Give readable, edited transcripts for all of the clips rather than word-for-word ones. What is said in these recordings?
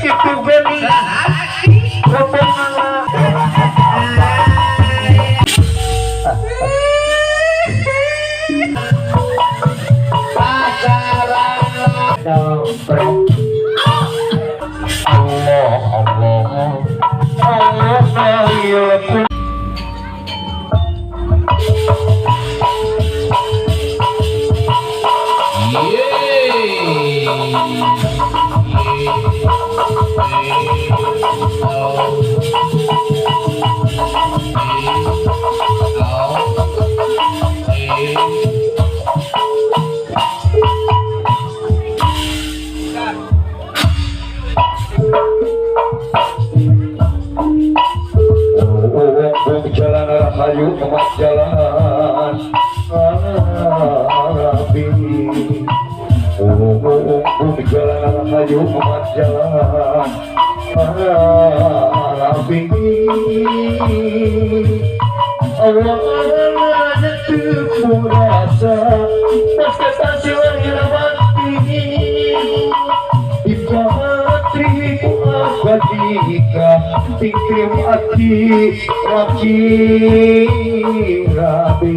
Itu beni Allah Allah Allah. Jalan rahayu emas jalan rapi, jalan rahayu emas jalan rapi. Allah rasa Pikrim ati rapi rapi.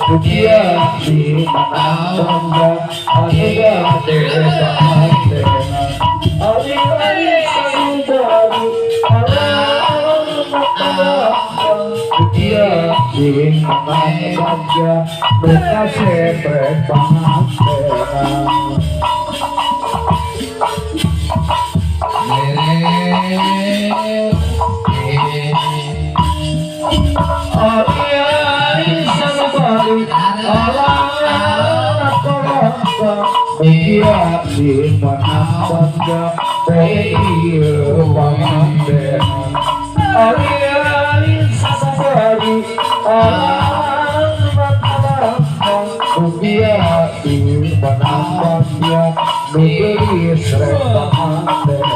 Dunia di mana bangga anu gade pangantena. Ali-ali sanubari alang dunia di mana bagja nu kasep rek pangantena. Ali-ali sanubari alang dunia di mana bagja poe ieu pangantena. Ali-ali sanubari alang dunia di mana bagja nu geulis rek pangantena.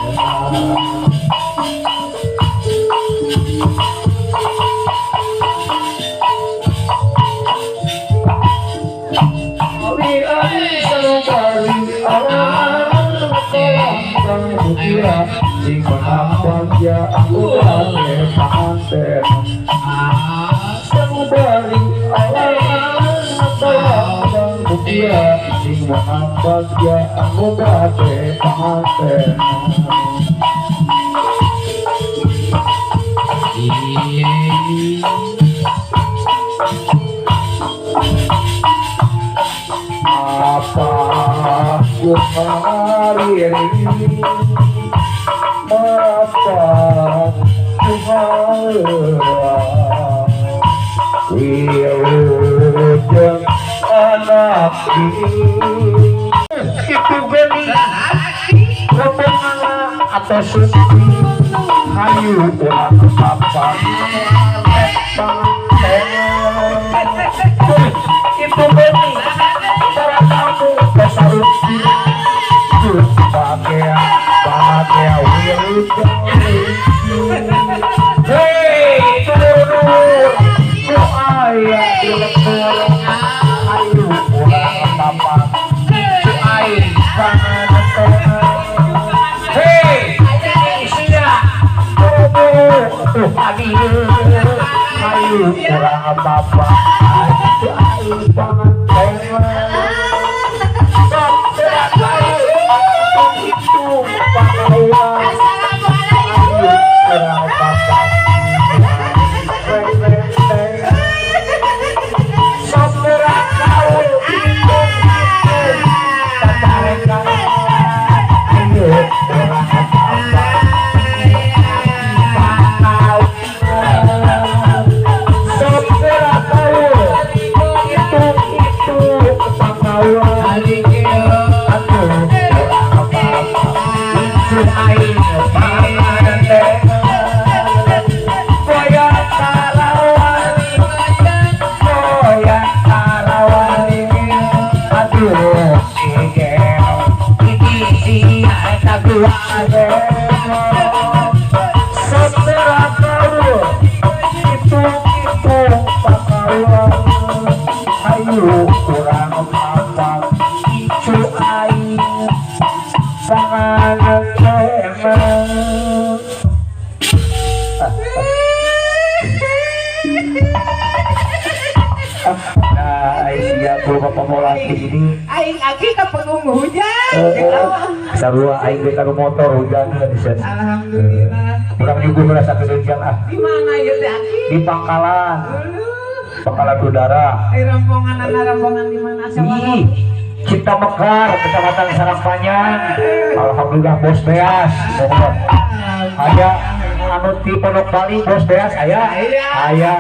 Ali-ali sanubari alang dunia di mana bagja anu gade pangantena. Sanubari alang dunia di mana bagja anu gade pangantena. Apa kumari apa kumari wilujeng anak itu geni rombongan atau suci hayu urang papa itu geni para tamu pesaruti pakaian pakaian wilujeng. Hei turun ku aya di lembur ayu urang papa ku aing panganten. Hei sia buru-buru tuh adieu ayu urang papa ku aing panganten. Itu pahlawan ayu urang papa. Aing aki ka panggung hujan. Sarua aing ge ka motor hujan bisa. Alhamdulillah. Urang nyuguh merasa kedenjang ah. Di mana ieu teh aki? Di Pangkalan. Pangkalan Udara. Ai rombongan rombongan di mana sabaraha? Cinta Mekar, Kecamatan Sarangpanjang. Alhamdulillah Bos Beas. Mohon. Aya anu ti Pondok Bali Bos Beas aya? Aya,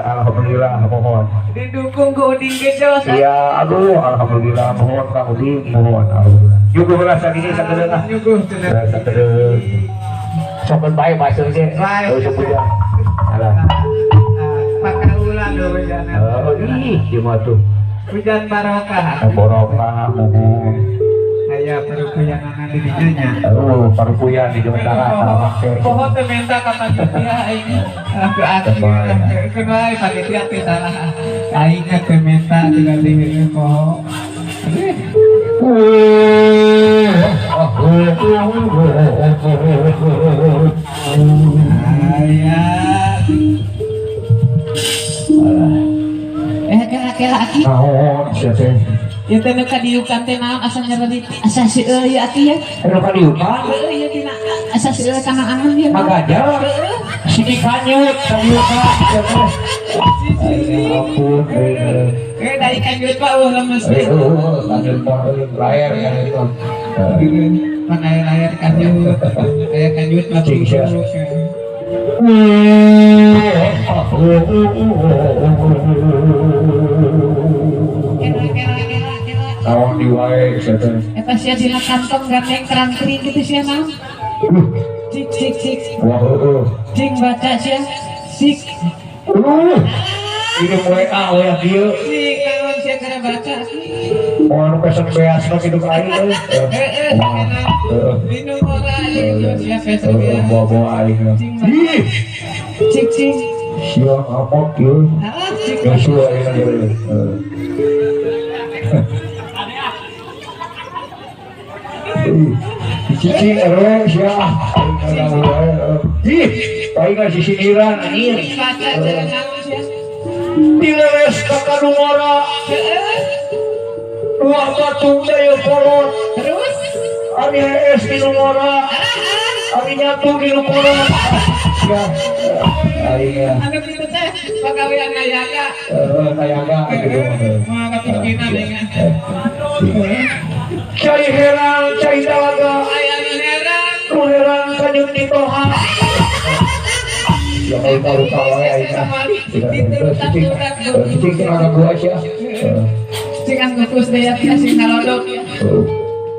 alhamdulillah mohon. Didukung ku Udin Gejos. Iya, aduh alhamdulillah mohon Kang Udin, mohon alhamdulillah. Nyuguh heula sagini sakedeung ah. Nyuguh cenah. Sakedeung. Sokeun bae masuk ge. Heuh hujan. Alah. Pakaula do hujan. Oh, ih, ieu mah tuh. Hujan barokah. Barokah mohon. Aya parukuyanana di dinya nya. Oh, parukuyan di Jawa make. Poho teh menta ka panitia aing. Aku aki. Keun wae panitia teh salah. Aing teh menta tinggal di poho. Aya. Kela-kela aki. Naon sia teh? Ieu teh nu kadiukan teh naon asa nyereri asa seueur ieu aki ya. Anu kadiukan? Heueuh ieu dina asa seueur kana angan ieu. Magaja. Heueuh. Sini kanyut kadiukan sia teh. Ya ampun. Eh dari kanyut Pak eueuh lemes. Heueuh kanyut mah layar kanyut mah. Pan aya layar kanyut. Aya kanyut mah. Cing sia. Naon di wae sia teh. Eta sia dina kantong gandeng kerangkering gitu sia naon. Cik cik cik. Wah heueuh. Cing baca sia. Sik. Ini WA we kieu. Cing naon sia kana baca. Moal nu pesen beasna kitu ka aing euy. Heeh, Heeh. minum ora ieu sia pesen Heeh, bawa-bawa aing. Ih, Cik cik. sia ngamok ieu. Ah, cik. Joshua ayeuna ieu. Heeh. Cicing RW sia. Ih, paling sisiniran anjir. Baca jalan naon sia. Dileres ka kadungora. Heeh. Dua batu daya kolot. Terus Ari hees di ngora. Ari nyatu di ngora. Ya, aing ya. Anu kitu teh pagawean nayaga. Heeh, nayaga gitu. Moal kapimpinan aing. Cai herang, cai dalaga. Aya nu herang. Nu herang kanyut di toha. Ya kalau tahu wae aing mah. Cicing, cicing teh gua sia. Cing ah geus deui atuh sing halodok ya.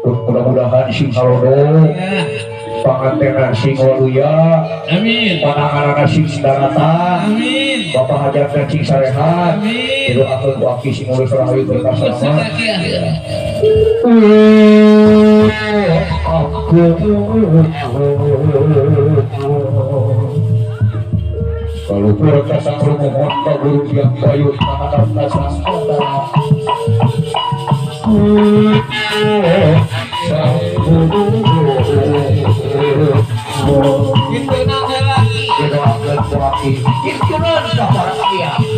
Mudah-mudahan sing halodok. Ya. Pangantena sing waluya. Amin. Pananganana sing daratan. Amin. Bapak hajatna cing sarehat. Amin. Didoakeun ku aki sing mulus rahayu berkah selamat. Kalau berkasa rumohon ka guru yang bayu kahandap kasang Gitu nang heula. Didoakeun ku aki. Kitu naon ka para kiai.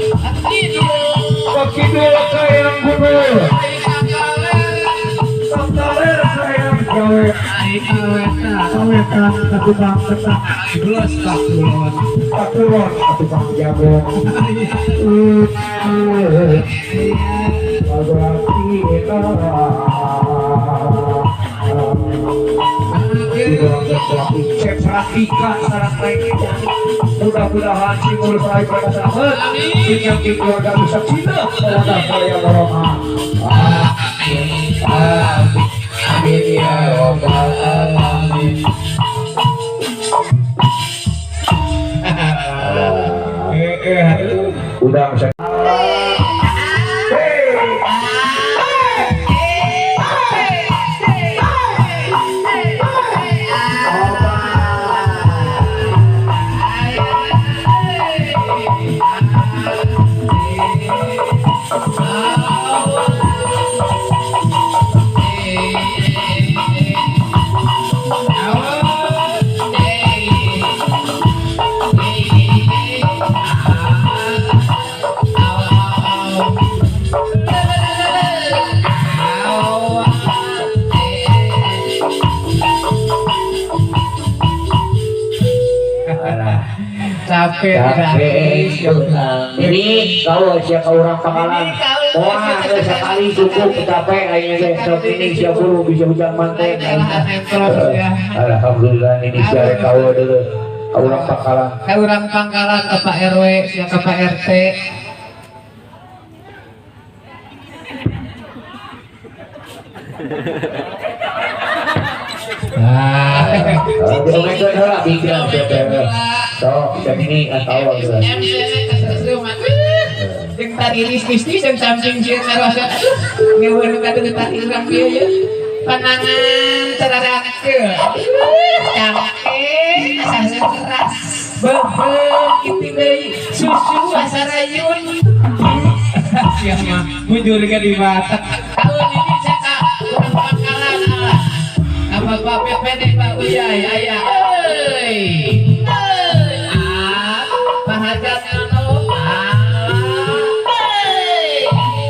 Kakidul ka yang gunung. Sakaler ka yang gawe. Kawetan ka tukang ketang. Geus kakulon. Kakulon ka tukang jago. Mudah-mudahan si mulus raih berkah selamat. Sing yang keluarga bisa cinta mawaddah saya warahmah. Amin. Amin ya rabbal alamin. Udah saya. Capek, Ini kau siapa orang Pangkalan. Wah, sekali cukup capek aing ge sok ini sia buru bisa hujan manten. Alhamdulillah ini sia kau dulu. Orang Pangkalan. Orang Pangkalan ke Pak RW, sia ke Pak RT. Ah, diomekeun heula bingkeun sok dan ini atau gitu. Jeung tadi ristis jeung samping sieun narosot. Aduh, ngeuweun katuh tadi urang kieu ye. Panangan terarangkeun. Cangke asa keras. Beubeung kitu deui. Susu asa rayun. Sia mah mujur ge di batak. Tahun ini saya ka urang Pangkalan. Ka Bapak PPD Pak Uyai aya. Euy. Euy. Ah, Pak Hajat anu. Ah. Euy.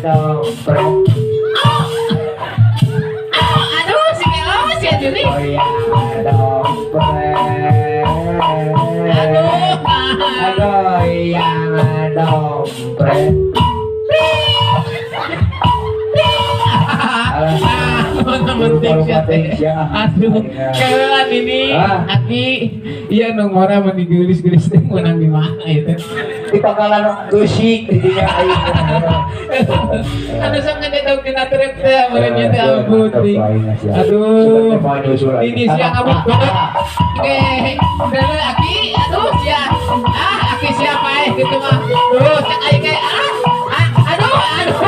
Dompet. Aduh, si Kelo si Juri. Goyang dompet. Aduh. Goyang dompet. Aduh, kewelan ini aki iya nu ngora meni geulis-geulis teh meunang di mana ieu teh? Di pangkalan geusik di dinya aing. Aduh sok ngededog dina truk teh meureun nya teh ampun teuing. Aduh. Ini siang abut banget. Oke, dulu aki, aduh sia. Ah, aki siapa eh gitu mah. Tuh, cek aing kayak ah, aduh, aduh.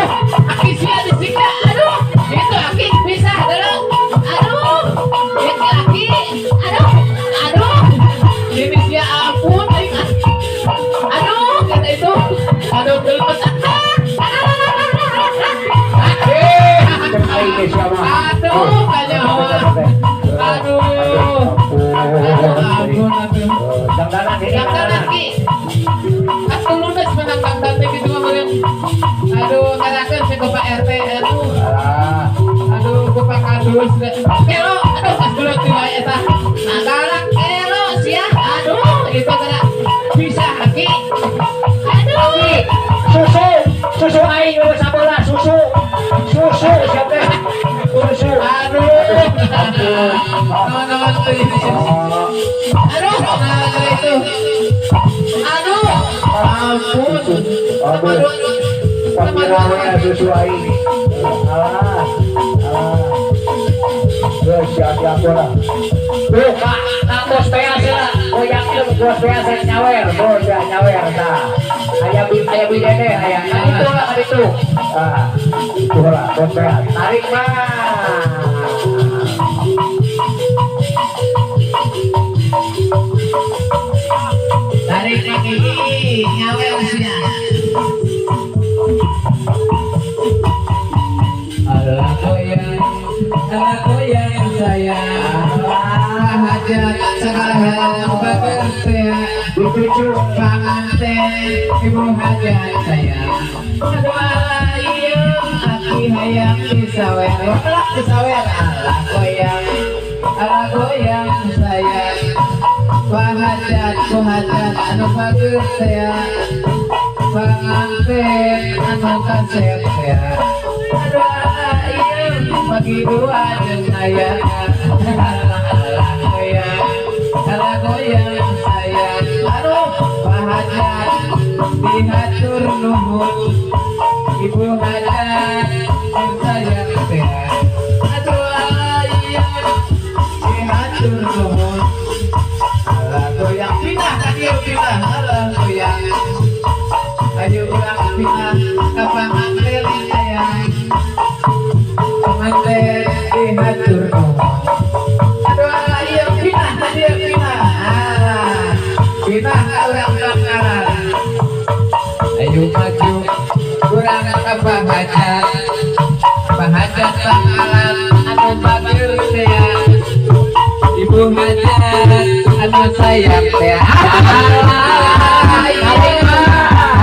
Aki sia disiksa, aduh. Itu aki bisa dulu. Aduh. Itu aki, aduh, aduh. Ini sia ampun aing. Aduh, kata itu. Aduh, gelut. Aduh, kayaknya. Aduh. Aduh, ampun, aduh. Dangdanan ini. Dangdanan ki. Atuh ludes menang dangdan teh kitu mah meureun. Aduh, karakeun si Bapak RT aduh. Aduh, ku Pak Kadus. Kelo, aduh pas gelut di wae eta. Nah, galak kelo sia. Aduh, itu gerak bisa ki. Aduh. Susu, susu aing eueuh sabelah susu. Susu siap teh. Susu. Aduh. Naon-naon euy. Aduh, nah itu. Aduh, ampun. Aduh. Papirawe susu aing. Alah. Alah. Geus siap-siap lah. Tuh, Kak, Kak bos beas lah. Goyangkeun bos beas saya nyawer, bos ya nyawer tah. Aya bi aya bidene aya. Kan itu lah kan itu. Ah, itu lah bos beas. Tarik mah. Tarik lagi, nyawer sia. Alah goyang, alah goyang sayang. Hajat segala bager teh. Dituju Panganten ibu hajat sayang. Aduh alah ieu aki hayang disawer. Alah disawer alah goyang sayang. Pahajat ku hajat anu bager teh. Panganten anu kasep teh. Aduh alah ieu bagi dua jeung aya. Alah goyang, alah goyang sayang. Aduh pahajat dihatur nuhun. Ibu hajat sayang teh. Aduh alah ieu dihatur nuhun. Alah goyang pindah ka dieu pindah alah goyang. Ayo urang pindah ka panganten sayang. Panganten dihatur nuhun. Aduh alah ieu pindah ka dieu pindah. Alah pindah ka urang Bangkalan. Ayo maju urang ka pahajat. Pahajat Bangkalan anu bageur teh. Ibu hajat anu sayang teh.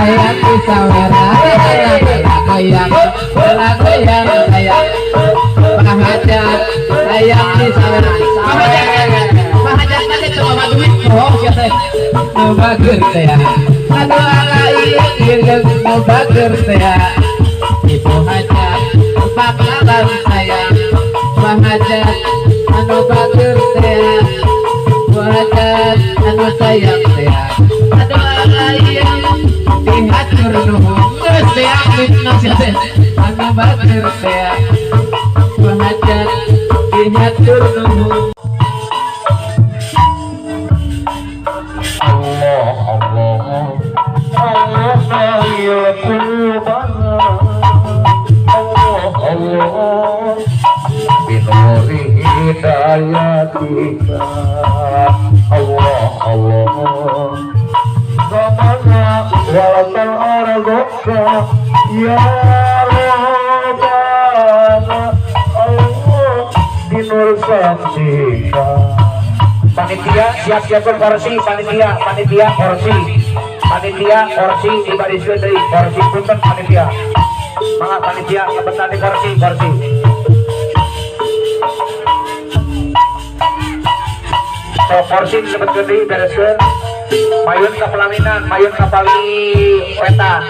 Hayang disawera goyang, alah goyang sayang. Pahajat hayang disawera. Pahajat teh coba duit bohong sia teh. Nu bageur teh. Aduh alah ieu nu bageur teh. Ibu hajat Bangkalan sayang. Pahajat anu bageur teh. Ibu hajat anu sayang teh. Aduh alah ieu dihatur nuhun. Geus teh fitnah sia teh. Anu bageur teh. Ibu hajat dihatur nuhun. Allah Allah Allah ya qulubana Allah Allah binuri hidayatika Allah Allah zamana walatal ardoka ya Rabbana Allah binur samsika. Panitia siap-siapkan kursi, panitia, panitia kursi, panitia kursi dibariskeun deui, kursi punten panitia. Mangga panitia lebetan di kursi kursi. So kursi dilebetkeun deui bereskeun. Mayun ka pelaminan, mayun ka pali wetan.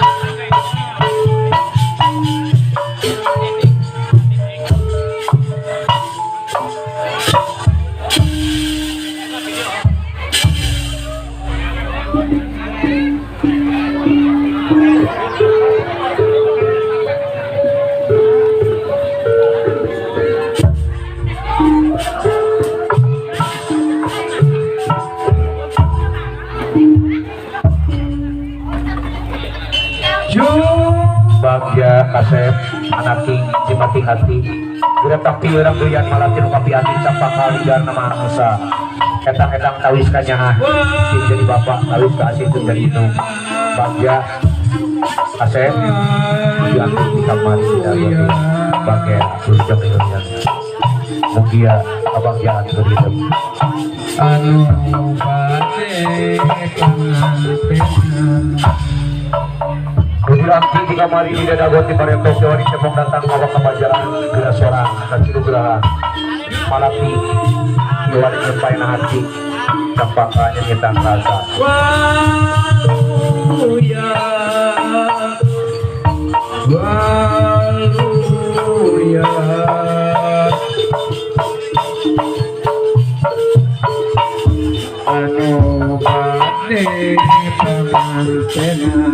Bagya kasep anaking jemati hati geretak piurang doyan malatin kapi hati campaka ligar nama anusa etang-etang tawis kanyaah jadi bapak tawis ka asih jadi indung. Bagya kasep diangkut di kamar tidak bagya surjong ilunya mugia kabagyaan berhidup Anu bade pangantenan. Kudiranti di kamari di dadagon di parentok jawani cepong datang bawa kebajaraan geura sorang kacilugrahan malati iwari nyempai na hati campaka nyengitan rasa Waluya waluya anu bade pangantenan.